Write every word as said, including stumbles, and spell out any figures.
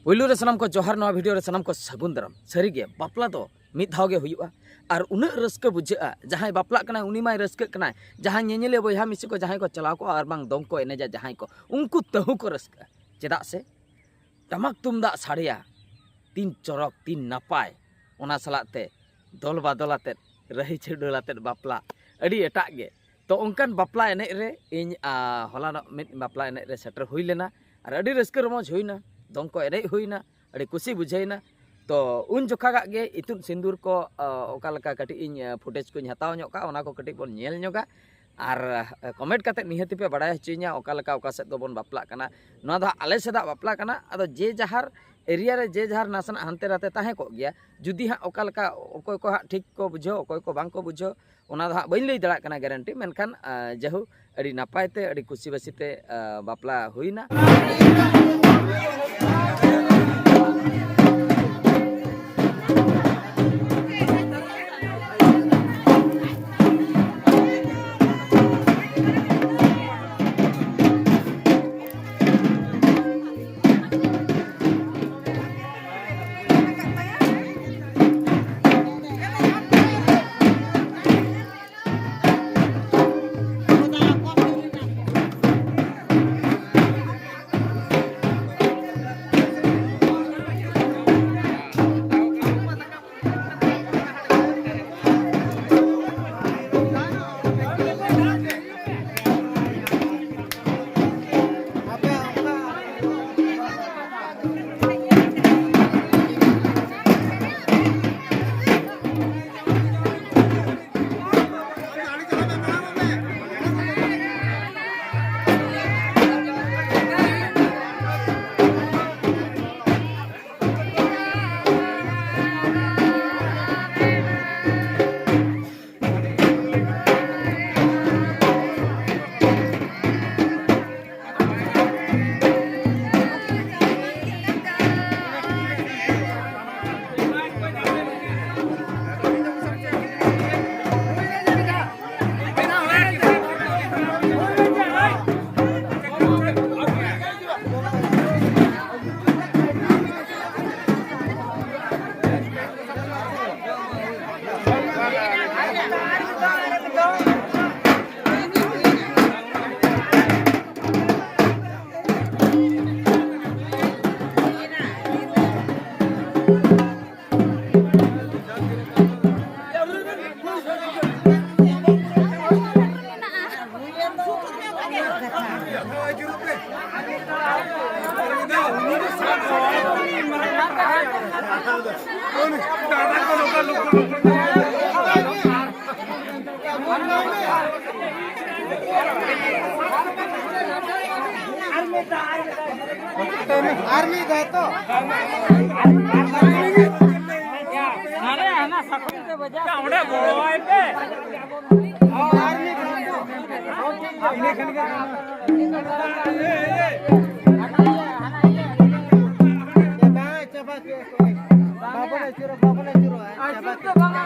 ᱯᱩᱭᱞᱩ ᱨᱮ ᱥᱟᱱᱟᱢ ᱠᱚ ᱡᱚᱦᱟᱨ, ᱱᱚᱣᱟ ᱵᱷᱤᱰᱤᱭᱳ ᱨᱮ ᱥᱟᱱᱟᱢ ᱠᱚ ᱥᱟᱹᱜᱩᱱ ᱫᱟᱨᱟᱢ᱾ ᱥᱟᱹᱨᱤᱜᱮ ᱵᱟᱯᱞᱟ ᱫᱚ ᱢᱤᱫ ᱫᱷᱟᱣ ᱜᱮ ᱦᱩᱭᱩᱜᱼᱟ, ᱟᱨ ᱩᱱᱟᱹᱜ ᱨᱟᱹᱥᱠᱟᱹ ᱵᱩᱡᱷᱟᱹᱜᱼᱟ᱾ ᱡᱟᱦᱟᱸᱭ ᱵᱟᱯᱞᱟᱜ ᱠᱟᱱᱟᱭ ᱩᱱᱤ ᱢᱟᱭ ᱨᱟᱹᱥᱠᱟᱹᱜ ᱠᱟᱱᱟᱭ, ᱡᱟᱦᱟᱸᱭ ᱧᱮᱧᱮᱞᱤᱭᱟᱹ ᱵᱚᱭᱦᱟ ᱢᱤᱥᱤ ᱠᱚ ᱡᱟᱦᱟᱸᱭ ᱠᱚ ᱪᱟᱞᱟᱣ ᱠᱚᱜᱼᱟ ᱟᱨ ᱵᱟᱝ ᱫᱚᱝ ᱠᱚ ᱮᱱᱮᱡᱟ ᱡᱟᱦᱟᱸᱭ ᱠᱚ, ᱩᱱᱠᱩ ᱛᱟᱹᱦᱩ ᱠᱚ ᱨᱟᱹᱥᱠᱟᱹᱜᱼᱟ᱾ ᱪᱮᱫᱟᱜ ᱥᱮ ᱴᱟᱢᱟᱠ ᱛᱩᱢᱫᱟᱜ ᱥᱟᱰᱮᱭᱟ, ᱛᱤᱱ ᱪᱚᱨᱚᱠ ᱛᱤᱱ ᱱᱟᱯᱟᱭ, ᱚᱱᱟ ᱥᱟᱞᱟᱜ ᱛᱮ ᱫᱚᱞ ᱵᱟᱫᱚᱞ ᱟᱛᱮᱫ, ᱨᱟᱹᱦᱤ ᱪᱷᱟᱹᱰᱟᱹᱞ ᱟᱛᱮᱫ ᱵᱟᱯᱞᱟ, ᱟᱹᱰᱤ ᱮᱴᱟᱜ ᱜᱮ᱾ ᱛᱚ ᱚᱱᱠᱟᱱ ᱵᱟᱯᱞᱟ ᱮᱱᱮᱡ ᱨᱮ ᱤᱧ ᱟ, ᱦᱚᱞᱟᱱᱚᱜ ᱢᱤᱫ ᱵᱟᱯᱞᱟ ᱮᱱᱮᱡ ᱨᱮ ᱥᱮᱴᱮᱨ ᱦᱩᱭ ᱞᱮᱱᱟ, ᱟᱨ ᱟᱹᱰᱤ ᱨᱟᱹᱥᱠᱟᱹ ᱨᱚᱢᱚᱡᱽ ᱦᱩᱭᱱᱟ, ᱫᱚᱝ ᱠᱚ ᱮᱱᱮᱡ ᱦᱩᱭᱱᱟ, ᱟᱹᱰᱤ ᱠᱩᱥᱤ ᱵᱩᱡᱷᱟᱹᱣᱱᱟ᱾ ᱛᱚ ᱩᱱ ᱡᱚᱠᱷᱟᱜᱟᱜ ᱜᱮ ᱤᱛᱩᱫ ᱥᱤᱸᱫᱩᱨ ᱠᱚ ᱟ, ᱚᱠᱟ ᱞᱮᱠᱟ ᱠᱟᱹᱴᱤᱡ ᱤᱧ ᱟ, ᱯᱷᱩᱴᱮᱡᱽ ᱠᱚᱧ ᱦᱟᱛᱟᱣ ᱧᱚᱜ ᱠᱟᱜᱼᱟ, ᱚᱱᱟ ᱠᱚ ᱠᱟᱹᱴᱤᱡ ᱵᱚᱱ ᱧᱮᱞ ᱧᱚᱜᱟ᱾ ᱟᱨ ᱟ, ᱠᱚᱢᱮᱱᱴ ᱠᱟᱛᱮ ᱱᱤᱦᱟᱹᱛᱤ ᱯᱮ ᱵᱟᱲᱟᱭ ᱦᱚᱪᱚᱧᱟ ᱚᱠᱟ ᱞᱮᱠᱟ ᱚᱠᱟ ᱥᱮᱫ ᱫᱚᱵᱚᱱ ᱵᱟᱯᱞᱟᱜ ᱠᱟᱱᱟ᱾ ᱱᱚᱣᱟ ᱫᱚ ᱦᱟᱸᱜ ᱟᱞᱮ ᱥᱮᱫᱟᱜ ᱵᱟᱯᱞᱟ ᱠᱟᱱᱟ, ᱟᱫᱚ ᱡᱮ ᱡᱟᱦᱟᱨ ᱮᱨᱤᱭᱟ ᱨᱮ ᱡᱮ ᱡᱟᱦᱟᱨ ᱱᱟᱥᱮᱱᱟᱜ ᱦᱟᱱᱛᱮ ᱱᱟᱛᱮ ᱛᱟᱦᱮᱸ ᱠᱚᱜ ᱜᱮᱭᱟ᱾ ᱡᱩᱫᱤ ᱦᱟᱸᱜ ᱚᱠᱟ ᱞᱮᱠᱟ ᱚᱠᱚᱭ ᱠᱚ ᱦᱟᱸᱜ ᱴᱷᱤᱠ ᱠᱚ ᱵᱩᱡᱷᱟᱹᱣ, ᱚᱠᱚᱭ ᱠᱚ ᱵᱟᱝ ᱠᱚ ᱵᱩᱡᱷᱟᱹᱣ, ᱚᱱᱟ ᱫᱚ ᱦᱟᱸᱜ ᱵᱟᱹᱧ ᱞᱟᱹᱭ ᱫᱟᱲᱮᱭᱟᱜ ᱠᱟᱱᱟ ᱜᱮᱨᱮᱱᱴᱤ, ᱢᱮᱱᱠᱷᱟᱱ ᱟ, ᱡᱟᱭᱦᱳᱠ ᱟᱹᱰᱤ ᱱᱟᱯᱟᱭ ᱛᱮ ᱟᱹᱰᱤ ᱠᱩᱥᱤ ᱵᱟᱹᱥᱤ ᱛᱮ ᱟ, ᱵᱟᱯᱞᱟ ᱦᱩᱭᱱᱟ᱾ ᱟᱨ ᱢᱤᱫ ᱫᱷᱟᱣ ᱛᱚ᱾ ᱦᱟᱱᱮ ᱦᱟᱱᱟ ᱥᱟᱠᱚᱢ ᱛᱮ ᱵᱟᱡᱟᱣ᱾ ᱚᱸᱰᱮ ᱜᱚᱲᱚᱣᱟᱭ ᱯᱮ᱾ ᱟᱨ ᱢᱤᱫ ᱫᱷᱟᱣ ᱛᱚ᱾ ᱤᱱᱟᱹ ᱠᱷᱟᱱ ᱜᱮ ᱜᱟᱱᱚᱜᱼᱟ᱾ ᱪᱟᱵᱟ, ᱪᱟᱵᱟ, ᱵᱟᱵᱚᱱ ᱟᱹᱪᱩᱨᱚᱜ, ᱵᱟᱵᱚᱱ ᱟᱹᱪᱩᱨᱚᱜᱼᱟ᱾ ᱪᱟᱵᱟ᱾